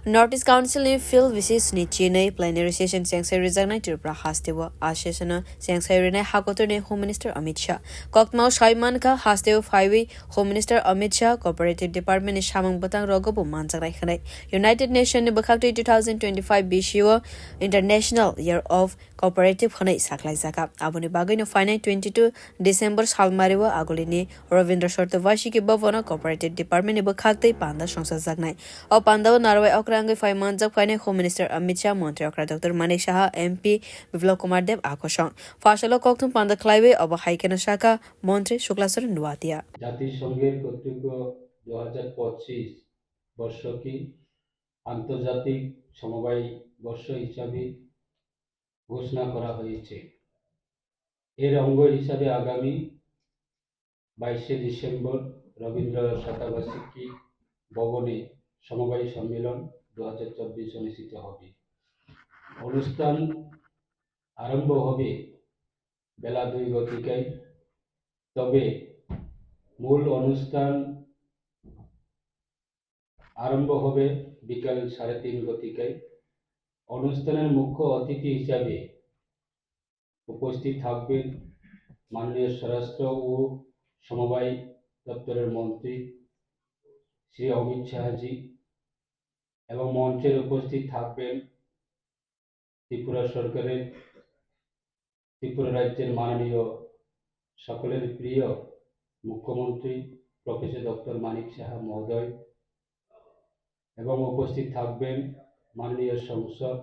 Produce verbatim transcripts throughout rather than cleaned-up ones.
North East Council ni field visit ni chinwi plenary session chengsai rijaknai Tripura hasteo. A session o chengsai rinai hakotor ni Home Minister Amit Shah. Koktma o sai mankha hasteo phaiwi Home Minister Amit Shah cooperative department ni samung bwtang rogo bo manjaknai hwnwi. United Nation ni bwkhaktwi two thousand twenty-five B C o International Year of Cooperative hwnwi saklaijak. Aboni bagwino phainai twenty-two December salmario Agulini Rabindra Sartavasiki Bhavan o Cooperative Department ni bwkhaktwi panda songsajaknai. O pandao narwai okra wngwi phai manjak phainai Home Minister Amit Shah, Montri okra Doctor Manik Saha, M P Biplab Kumar Deb akosong. Phasalo kokthum panda khlaiwi obo hai kheno sakha Montri Shukla Charan Noatia. জাতিসংঘের কর্তৃক দুই হাজার পঁচিশ বর্ষকে আন্তর্জাতিক সমবায় বর্ষ হিসাবে ঘোষণা করা হয়েছে। এর অঙ্গ হিসাবে আগামী বাইশে ডিসেম্বর রবীন্দ্র শতবার্ষিকী ভবনে সমবায় সম্মেলন দুই হাজার চব্বিশ অনুষ্ঠিত হবে। অনুষ্ঠান আরম্ভ হবে বেলা দুই ঘটিকায়। তবে মূল অনুষ্ঠান আরম্ভ হবে বিকাল সাড়ে তিন ঘটিকায়। অনুষ্ঠানের মুখ্য অতিথি হিসাবে উপস্থিত থাকবেন মাননীয় স্বরাষ্ট্র ও সমবায় দপ্তরের মন্ত্রী শ্রী অমিত শাহজি এবং মঞ্চের উপস্থিত থাকবেন ত্রিপুরা সরকারের, ত্রিপুরা রাজ্যের মাননীয় সকলের প্রিয় মুখ্যমন্ত্রী প্রফেসর ডক্টর মানিক সাহা মহোদয় এবং উপস্থিত থাকবেন মাননীয় সাংসদ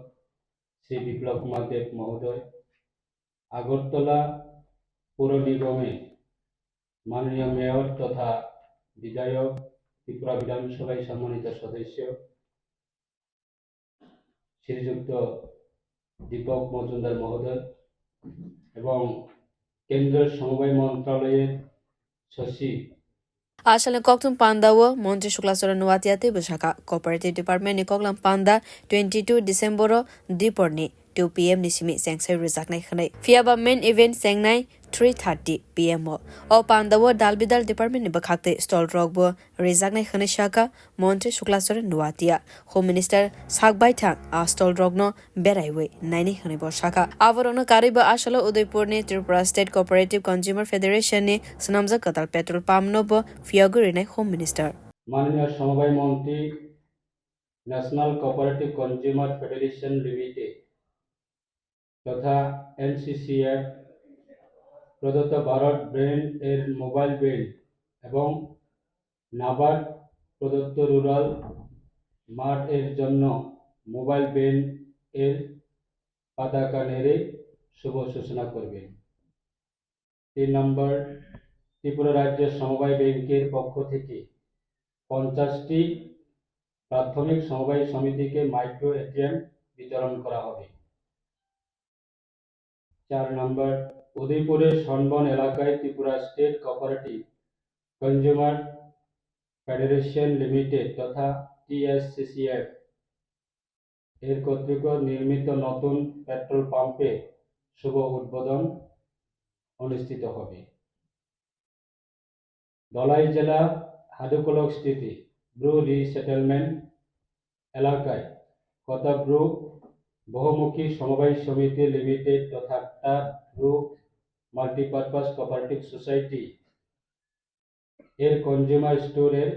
শ্রী বিপ্লব কুমার দেব মহোদয়, আগরতলা পৌর নিগমে মাননীয় মেয়র তথা বিধায়ক, ত্রিপুরা বিধানসভায় সম্মানিত সদস্য শ্রীযুক্ত দীপক মজুমদার মহোদয় এবং কেন্দ্রীয় সমবায় মন্ত্রণালয়ের সচিব। Asalni kokthum panda o Montri Shukla Charan Noatia tei bwsakha Cooperative Department ni koklam panda twenty-two December o diporni two P M ni simi chengsai rwjaknai hwnwi. Phiyaba main event chengnai three thirty P M o. O panda o dal bidal department ni bwkhaktwi stall rok bo rijaknai hwnwi sakha Montri Shukla Charan Noatia. Home Minister sak baithang a stall rokno beraiwi nainai hwnwi bo sakha. Aborokno karwi bo asalo Udaipurni Tripura State Cooperative Consumer Federation ni swnamjak kwtal petrol pump no bo phiyogwi rinai Home Minister. মাননীয় সমবায় মন্ত্রী national cooperative consumer federation limited তথা এনসিসিএফ প্রদত্ত ভারত ব্র্যান্ড এর mobile van এবং নাবার্ড প্রদত্ত rural mart এর জন্য মোবাইল ভ্যান এর পতাকা নেড়ে শুভ সূচনা করবেন। তিন নম্বর, ত্রিপুরা রাজ্য সমবায় ব্যাংকের পক্ষ থেকে পঞ্চাশটি প্রাথমিক সমবায় সমিতিকে মাইক্রো এটিএম বিতরণ করা হবে। চার নম্বর, উদয়পুরের সনবন এলাকায় Tripura state cooperative consumer federation limited তথা টিএসসিসিএফ এর কর্তৃক নির্মিত নতুন পেট্রোল পাম্পে শুভ উদ্বোধন অনুষ্ঠিত হবে। ধলাই জেলা হাদুকলক স্থিতি ব্রু রিসেটেলমেন্ট এলাকায় কতব্রু বহুমুখী সমবায় সমিতি লিমিটেড তথা টা ব্রু মাল্টিপারপাস কোঅপারেটিভ সোসাইটি এর কনজিউমার স্টোরের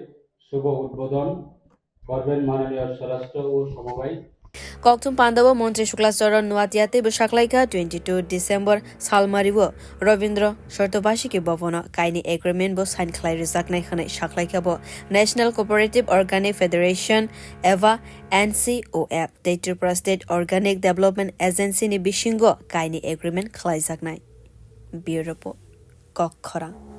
শুভ উদ্বোধন করবেন মাননীয় স্বরাষ্ট্র ও সমবায়। Kokthum pandao Montri Shukla Charan Noatia tei bwsaklaikha twenty-two December salmario Rabindra Sartavasiki Bhavan o kaini agreement bo sign khlai rwjaknai hwnwi saklaikha bo National Cooperative Organic Federation eba N C O F tei Tripura State Organic Development Agency ni bisingo kaini agreement khlaijaknai. Bureau Report, Kokkhorang.